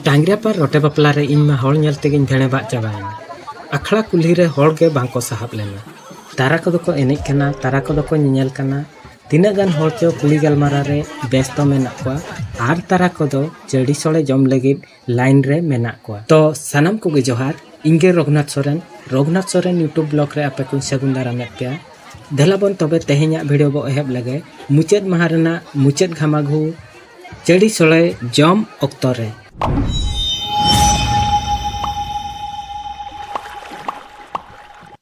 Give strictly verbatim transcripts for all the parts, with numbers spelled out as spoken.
ᱰᱟᱝᱨᱤᱭᱟᱯᱟᱲ ᱨᱚᱴᱮ ᱵᱟᱯᱞᱟ ᱨᱮ ᱤᱧ ᱢᱟ ᱦᱚᱲ ᱧᱮᱞ ᱛᱮᱜᱮᱧ ᱵᱷᱮᱲᱮ ᱵᱟᱜ ᱪᱟᱵᱟᱭᱮᱱᱟ᱾ ᱟᱠᱷᱲᱟ ᱠᱩᱞᱦᱤ ᱨᱮ ᱦᱚᱲ ᱜᱮ ᱵᱟᱝ ᱠᱚ ᱥᱟᱦᱟᱵ ᱞᱮᱱᱟ᱾ ᱛᱟᱨᱟ ᱠᱚᱫᱚ ᱠᱚ ᱮᱱᱮᱡ ᱠᱟᱱᱟ, ᱛᱟᱨᱟ ᱠᱚᱫᱚ ᱠᱚ ᱧᱮᱧᱮᱞ ᱠᱟᱱᱟ᱾ ᱛᱤᱱᱟᱹᱜ ᱜᱟᱱ ᱦᱚᱲ ᱪᱚ ᱠᱩᱲᱤ ᱜᱟᱞᱢᱟᱨᱟᱣ ᱨᱮ ᱵᱮᱥᱛᱚ ᱢᱮᱱᱟᱜ ᱠᱚᱣᱟ ᱟᱨ ᱛᱟᱨᱟ ᱠᱚᱫᱚ ᱪᱟᱹᱲᱤ ᱥᱚᱲᱮ ᱡᱚᱢ ᱞᱟᱹᱜᱤᱫ ᱞᱟᱭᱤᱱ ᱨᱮ ᱢᱮᱱᱟᱜ ᱠᱚᱣᱟ᱾ ᱛᱚ ᱥᱟᱱᱟᱢ ᱠᱚᱜᱮ ᱡᱚᱦᱟᱨ, ᱤᱧ ᱜᱮ ᱨᱚᱜᱷᱩᱱᱟᱛᱷ ᱥᱚᱨᱮᱱ᱾ ᱨᱚᱜᱷᱩᱱᱟᱛᱷ ᱥᱚᱨᱮᱱ YouTube vlog ᱨᱮ ᱟᱯᱮ ᱠᱚᱧ ᱥᱟᱹᱜᱩᱱ ᱫᱟᱨᱟᱢᱮᱫ ᱯᱮᱭᱟ᱾ ᱫᱮᱞᱟ ᱵᱚᱱ ᱛᱚᱵᱮ ᱛᱮᱦᱮᱧᱟᱜ video ᱵᱚ ᱮᱦᱚᱵ ᱞᱮᱜᱮ᱾ ᱢᱩᱪᱟᱹᱫ ᱢᱟᱦᱟ ᱨᱮᱱᱟᱜ ᱢᱩᱪᱟᱹᱫ ᱜᱷᱟᱢᱟᱜᱷᱩ ᱪᱟᱹᱲᱤ ᱥᱚᱲᱮ ᱡᱚᱢ ᱚᱠᱛᱚ ᱨᱮ᱾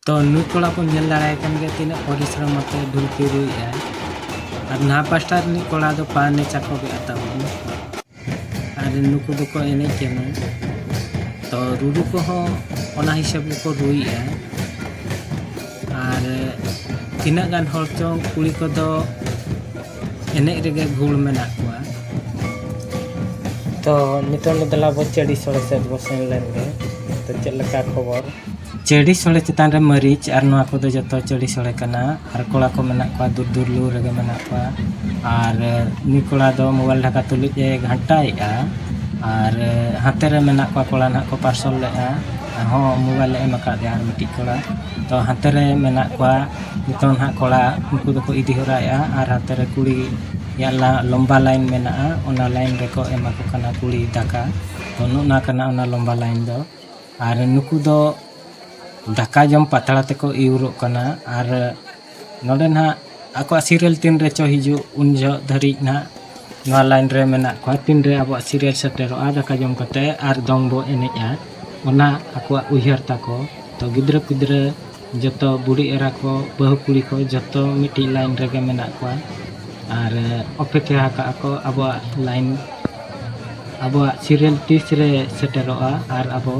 ᱛᱚ ᱱᱩᱭ ᱠᱚᱲᱟ ᱵᱚᱱ ᱧᱮᱞ ᱫᱟᱲᱮᱭᱟᱭ ᱠᱟᱱ ᱜᱮᱭᱟ, ᱛᱤᱱᱟᱹᱜ ᱯᱚᱨᱤᱥᱨᱚᱢ ᱟᱛᱮ ᱰᱷᱩᱞᱠᱤ ᱨᱩᱭᱮᱫᱼᱟᱭ᱾ ᱟᱨ ᱱᱟᱦᱟ ᱯᱟᱥᱴᱟ ᱨᱤᱱᱤᱡ ᱠᱚᱲᱟ ᱫᱚ ᱯᱟᱱᱮ ᱪᱟᱠᱚᱵᱮᱫᱼᱟ ᱛᱟᱵᱚᱱ᱾ ᱟᱨ ᱱᱩᱠᱩ ᱫᱚᱠᱚ ᱮᱱᱮᱡ ᱠᱟᱱᱟ᱾ ᱛᱚ ᱨᱩᱨᱩ ᱠᱚᱦᱚᱸ ᱚᱱᱟ ᱦᱤᱥᱟᱹᱵ ᱜᱮᱠᱚ ᱨᱩᱭᱮᱫᱼᱟ᱾ ᱟᱨ ᱛᱤᱱᱟᱹᱜ ᱜᱟᱱ ᱦᱚᱲ ᱪᱚᱝ ᱠᱩᱲᱤ ᱠᱚᱫᱚ ᱮᱱᱮᱡ ᱨᱮᱜᱮ ᱜᱷᱩᱲ ᱢᱮᱱᱟᱜ ᱠᱚᱣᱟ᱾ ᱛᱚ ᱱᱤᱛᱚᱝ ᱫᱚ ᱫᱮᱞᱟ ᱵᱚ ᱪᱟᱹᱲᱤ ᱥᱚᱲᱮ ᱥᱮᱫ ᱵᱚ ᱥᱮᱱ ᱞᱮᱱ ᱜᱮ᱾ ᱛᱚ ᱪᱮᱫ ᱞᱮᱠᱟ ᱠᱷᱚᱵᱚᱨ? ᱪᱟᱹᱲᱤ ᱥᱚᱲᱮ ᱪᱮᱛᱟᱱ ᱨᱮ ᱢᱟᱹᱨᱤᱪ ᱟᱨ ᱱᱚᱣᱟ ᱠᱚᱫᱚ ᱡᱚᱛᱚ ᱪᱟᱹᱲᱤ ᱥᱚᱲᱮ ᱠᱟᱱᱟ᱾ ᱟᱨ ᱠᱚᱲᱟ ᱠᱚ ᱢᱮᱱᱟᱜ ᱠᱚᱣᱟ, ᱫᱩᱨ ᱫᱩᱨ ᱞᱩ ᱨᱮᱜᱮ ᱢᱮᱱᱟᱜ ᱠᱚᱣᱟ᱾ ᱟᱨ ᱱᱩᱭ ᱠᱚᱲᱟ ᱫᱚ ᱢᱳᱵᱟᱭᱤᱞ ᱰᱷᱟᱠᱟ ᱛᱩᱞᱩᱡ ᱮ ᱜᱷᱟᱱᱴᱟᱭᱮᱫᱼᱟ᱾ ᱟᱨ ᱦᱟᱱᱛᱮ ᱨᱮ ᱢᱮᱱᱟᱜ ᱠᱚᱣᱟ ᱠᱚᱲᱟ ᱱᱟᱦᱟᱜ ᱠᱚ ᱯᱟᱨᱥᱚᱞ ᱞᱮᱫᱼᱟ, ᱦᱚᱸ ᱢᱳᱵᱟᱭᱤᱞ ᱮ ᱮᱢ ᱟᱠᱟᱫᱮᱭᱟ ᱟᱨ ᱢᱤᱫᱴᱤᱡ ᱠᱚᱲᱟ᱾ ᱛᱚ ᱦᱟᱱᱛᱮ ᱨᱮ ᱢᱮᱱᱟᱜ ᱠᱚᱣᱟ ᱱᱤᱛᱚᱝ ᱱᱟᱦᱟᱜ ᱠᱚᱲᱟ, ᱩᱱᱠᱩ ᱫᱚᱠᱚ ᱤᱫᱤ ᱦᱚᱨᱟᱭᱮᱫᱼᱟ᱾ ᱟᱨ ᱦᱟᱱᱛᱮ ᱨᱮ ᱠᱩᱲᱤᱭᱟᱜ ᱞᱟ-, ᱞᱚᱢᱵᱟ ᱞᱟᱭᱤᱱ ᱢᱮᱱᱟᱜᱼᱟ, ᱚᱱᱟ ᱞᱟᱭᱤᱱ ᱨᱮᱠᱚ ᱮᱢᱟ ᱠᱚ ᱠᱟᱱᱟ ᱠᱩᱲᱤ ᱫᱟᱠᱟ᱾ ᱛᱚ ᱱᱚᱜᱼᱚ ᱱᱟ ᱠᱟᱱᱟ ᱚᱱᱟ ᱞᱚᱢᱵᱟ ᱞᱟᱭᱤᱱ ᱫᱚ᱾ ᱟᱨ ᱱᱩᱠᱩ ᱫᱚ ᱫᱟᱠᱟ ᱡᱚᱢ ᱯᱟᱛᱲᱟ ᱛᱮᱠᱚ ᱤᱣᱩᱨᱚᱜ ᱠᱟᱱᱟ᱾ ᱟᱨ ᱱᱚᱰᱮ ᱱᱟᱦᱟᱜ ᱟᱠᱚᱣᱟᱜ ᱥᱤᱨᱤᱭᱟᱞ ᱛᱤᱱ ᱨᱮᱪᱚ ᱦᱤᱡᱩᱜ, ᱩᱱ ᱡᱚᱦᱚᱜ ᱫᱷᱟᱹᱨᱤᱡ ᱱᱟᱦᱟᱜ ᱱᱚᱣᱟ ᱞᱟᱭᱤᱱ ᱨᱮ ᱢᱮᱱᱟᱜ ᱠᱚᱣᱟ᱾ ᱛᱤᱱ ᱨᱮ ᱟᱵᱚᱣᱟᱜ ᱥᱤᱨᱤᱭᱟᱞ ᱥᱮᱴᱮᱨᱚᱜᱼᱟ, ᱫᱟᱠᱟ ᱡᱚᱢ ᱠᱟᱛᱮ ᱟᱨ ᱫᱚᱝ ᱵᱚ ᱮᱱᱮᱡᱼᱟ, ᱚᱱᱟ ᱟᱠᱚᱣᱟᱜ ᱩᱭᱦᱟᱹᱨ ᱛᱟᱠᱚ᱾ ᱛᱚ ᱜᱤᱫᱽᱨᱟᱹ ᱯᱤᱫᱽᱨᱟᱹ ᱡᱚᱛᱚ, ᱵᱩᱰᱷᱤ ᱮᱨᱟ ᱠᱚ, ᱵᱟᱹᱦᱩ ᱠᱩᱲᱤ ᱠᱚ, ᱡᱚᱛᱚ ᱢᱤᱫᱴᱤᱡ ᱞᱟᱭᱤᱱ ᱨᱮᱜᱮ ᱢᱮᱱᱟᱜ ᱠᱚᱣᱟ᱾ ᱟᱨ ᱚᱯᱮᱠᱷᱟ ᱟᱠᱟᱫ ᱟᱠᱚ ᱟᱵᱚᱣᱟᱜ ᱞᱟᱭᱤᱱ, ᱟᱵᱚᱣᱟᱜ ᱥᱤᱨᱤᱭᱟᱞ ᱛᱤᱥ ᱨᱮ ᱥᱮᱴᱮᱨᱚᱜᱼᱟ ᱟᱨ ᱟᱵᱚ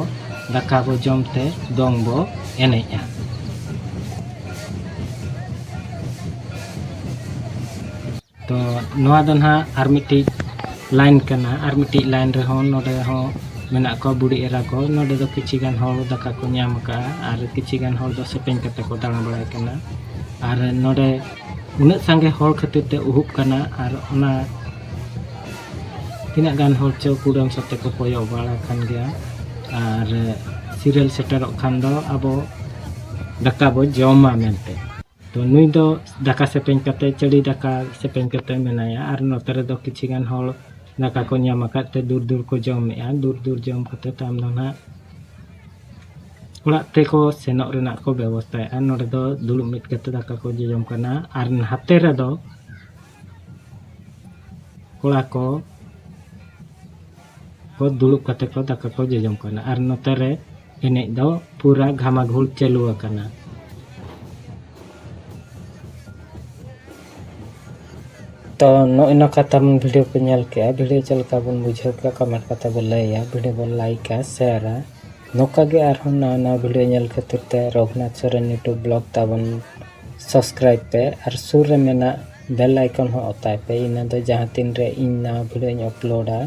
ᱫᱟᱠᱟ ᱵᱚ ᱡᱚᱢ ᱛᱮ ᱫᱚᱝ ᱵᱚ ᱮᱱᱮᱡᱼᱟ᱾ ᱛᱚ ᱱᱚᱣᱟ ᱫᱚ ᱱᱟᱦᱟᱜ ᱟᱨ ᱢᱤᱫᱴᱤᱡ ᱞᱟᱭᱤᱱ ᱠᱟᱱᱟ᱾ ᱟᱨ ᱢᱤᱫᱴᱤᱡ ᱞᱟᱭᱤᱱ ᱨᱮᱦᱚᱸ ᱱᱚᱰᱮ ᱦᱚᱸ ᱢᱮᱱᱟᱜ ᱠᱚᱣᱟ ᱵᱩᱰᱷᱤ ᱮᱨᱟ ᱠᱚ᱾ ᱱᱚᱰᱮ ᱫᱚ ᱠᱤᱪᱷᱤ ᱜᱟᱱ ᱦᱚᱲ ᱫᱟᱠᱟ ᱠᱚ ᱧᱟᱢ ᱟᱠᱟᱫᱼᱟ ᱟᱨ ᱠᱤᱪᱷᱤ ᱜᱟᱱ ᱦᱚᱲ ᱫᱚ ᱥᱮᱯᱮᱧ ᱠᱟᱛᱮ ᱠᱚ ᱫᱟᱬᱟ ᱵᱟᱲᱟᱭ ᱠᱟᱱᱟ᱾ ᱟᱨ ᱱᱚᱰᱮ ᱩᱱᱟᱹᱜ ᱥᱟᱸᱜᱮ ᱦᱚᱲ ᱠᱷᱟᱹᱛᱤᱨ ᱛᱮ ᱩᱦᱩᱵ ᱠᱟᱱᱟ᱾ ᱟᱨ ᱚᱱᱟ ᱛᱤᱱᱟᱹᱜ ᱜᱟᱱ ᱦᱚᱲ ᱪᱚ ᱠᱩᱰᱟᱹᱢ ᱥᱟᱛᱮ ᱠᱚ ᱠᱚᱭᱚᱜ ᱵᱟᱲᱟ ᱠᱟᱱ ᱜᱮᱭᱟ᱾ ᱟᱨ ᱥᱤᱨᱤᱭᱟᱞ ᱥᱮᱴᱮᱨᱚᱜ ᱠᱷᱟᱱ ᱫᱚ ᱟᱵᱚ ᱫᱟᱠᱟ ᱵᱚ ᱡᱚᱢᱟ ᱢᱮᱱᱛᱮ᱾ ᱛᱚ ᱱᱩᱭ ᱫᱚ ᱫᱟᱠᱟ ᱥᱮᱯᱮᱧ ᱠᱟᱛᱮ, ᱪᱟᱹᱲᱤ ᱫᱟᱠᱟ ᱥᱮᱯᱮᱧ ᱠᱟᱛᱮ ᱢᱮᱱᱟᱭᱟ᱾ ᱟᱨ ᱱᱚᱛᱮ ᱨᱮᱫᱚ ᱠᱤᱪᱷᱤ ᱜᱟᱱ ᱦᱚᱲ ᱫᱟᱠᱟ ᱠᱚ ᱧᱟᱢ ᱟᱠᱟᱫ ᱛᱮ ᱫᱩᱨ ᱫᱩᱨ ᱠᱚ ᱡᱚᱢᱮᱜᱼᱟ᱾ ᱫᱩᱨ ᱫᱩᱨ ᱡᱚᱢ ᱠᱟᱛᱮ ᱛᱟᱭᱚᱢ ᱫᱚ ᱱᱟᱦᱟᱜ ᱚᱲᱟᱜ ᱛᱮᱠᱚ ᱥᱮᱱᱚᱜ ᱨᱮᱱᱟᱜ ᱠᱚ ᱵᱮᱵᱚᱥᱛᱟᱭᱮᱫᱼᱟ᱾ ᱱᱚᱰᱮ ᱫᱚ ᱫᱩᱲᱩᱵ ᱢᱤᱫ ᱠᱟᱛᱮ ᱫᱟᱠᱟ ᱠᱚ ᱡᱚᱡᱚᱢ ᱠᱟᱱᱟ᱾ ᱟᱨ ᱱᱟᱛᱮ ᱨᱮᱫᱚ ᱠᱚᱲᱟ ᱠᱚ ᱠᱚ ᱫᱩᱲᱩᱵ ᱠᱟᱛᱮ ᱠᱚ ᱫᱟᱠᱟ ᱠᱚ ᱡᱚᱡᱚᱢ ᱠᱟᱱᱟ᱾ ᱟᱨ ᱱᱚᱛᱮ ᱨᱮ ᱮᱱᱮᱡ ᱫᱚ ᱯᱩᱨᱟ ᱜᱷᱟᱢᱟᱜᱷᱩᱲ ᱪᱟᱹᱞᱩ ᱟᱠᱟᱱᱟ᱾ ᱛᱚ ᱱᱚᱜᱼᱚᱭ ᱱᱚᱝᱠᱟ ᱛᱟᱵᱚᱱ ᱵᱷᱤᱰᱤᱭᱳ ᱯᱮ ᱧᱮᱞ ᱠᱮᱜᱼᱟ᱾ ᱵᱷᱤᱰᱤᱭᱳ ᱪᱮᱫ ᱞᱮᱠᱟ ᱵᱚᱱ ᱵᱩᱡᱷᱟᱹᱣ ᱠᱮᱜᱼᱟ, ᱠᱚᱢᱮᱱᱴ ᱠᱟᱛᱮ ᱵᱚᱱ ᱞᱟᱹᱭᱟ, ᱵᱷᱤᱰᱤᱭᱳ ᱵᱚᱱ ᱞᱟᱭᱤᱠᱟ, ᱥᱮᱭᱟᱨᱟ᱾ ᱱᱚᱝᱠᱟ ᱜᱮ ᱟᱨᱦᱚᱸ ᱱᱟᱣᱟ ᱱᱟᱣᱟ ᱵᱷᱤᱰᱤᱭᱳ ᱧᱮᱞ ᱠᱷᱟᱹᱛᱤᱨ ᱛᱮ ᱨᱚᱜᱷᱩᱱᱟᱛᱷ ᱥᱚᱨᱮᱱ ᱭᱩᱴᱩᱵᱽ ᱵᱞᱚᱜ ᱛᱟᱵᱚᱱ ᱥᱟᱵᱥᱠᱨᱟᱭᱤᱵᱽ ᱯᱮ ᱟᱨ ᱥᱩᱨ ᱨᱮ ᱢᱮᱱᱟᱜ ᱵᱮᱞ ᱟᱭᱠᱚᱱ ᱦᱚᱸ ᱚᱛᱟᱭ ᱯᱮ᱾ ᱤᱱᱟᱹ ᱫᱚ ᱡᱟᱦᱟᱸ ᱛᱤᱱ ᱨᱮ ᱤᱧ ᱱᱟᱣᱟ ᱵᱷᱤᱰᱤᱭᱳᱧ ᱟᱯᱞᱳᱰᱟ,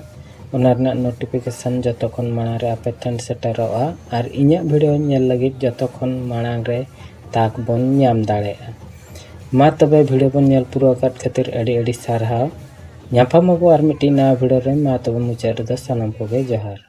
ᱚᱱᱟ ᱨᱮᱱᱟᱜ ᱱᱳᱴᱤᱯᱷᱤᱠᱮᱥᱚᱱ ᱡᱚᱛᱚ ᱠᱷᱚᱱ ᱢᱟᱲᱟᱝ ᱨᱮ ᱟᱯᱮ ᱴᱷᱮᱱ ᱥᱮᱴᱮᱨᱚᱜᱼᱟ᱾ ᱟᱨ ᱤᱧᱟᱹᱜ ᱵᱷᱤᱰᱤᱭᱳ ᱧᱮᱞ ᱞᱟᱹᱜᱤᱫ ᱡᱚᱛᱚ ᱠᱷᱚᱱ ᱢᱟᱲᱟᱝ ᱨᱮ ᱛᱟᱠ ᱵᱚᱱ ᱧᱟᱢ ᱫᱟᱲᱮᱭᱟᱜᱼᱟ᱾ ᱢᱟ ᱛᱚᱵᱮ ᱵᱷᱤᱰᱤᱭᱳ ᱵᱚᱱ ᱧᱮᱞ ᱯᱩᱨᱟᱹᱣ ᱟᱠᱟᱫ ᱠᱷᱟᱹᱛᱤᱨ ᱟᱹᱰᱤ ᱟᱹᱰᱤ ᱥᱟᱨᱦᱟᱣ᱾ ᱧᱟᱯᱟᱢ ᱟᱵᱚ ᱟᱨ ᱢᱤᱫᱴᱤᱡ ᱱᱟᱣᱟ ᱵᱷᱤᱰᱤᱭᱳ ᱨᱮ᱾ ᱢᱟ ᱛᱚᱵᱮ ᱢᱩᱪᱟᱹᱫ ᱨᱮᱫᱚ ᱥᱟᱱᱟᱢ ᱠᱚᱜᱮ ᱡᱚᱦᱟᱨ᱾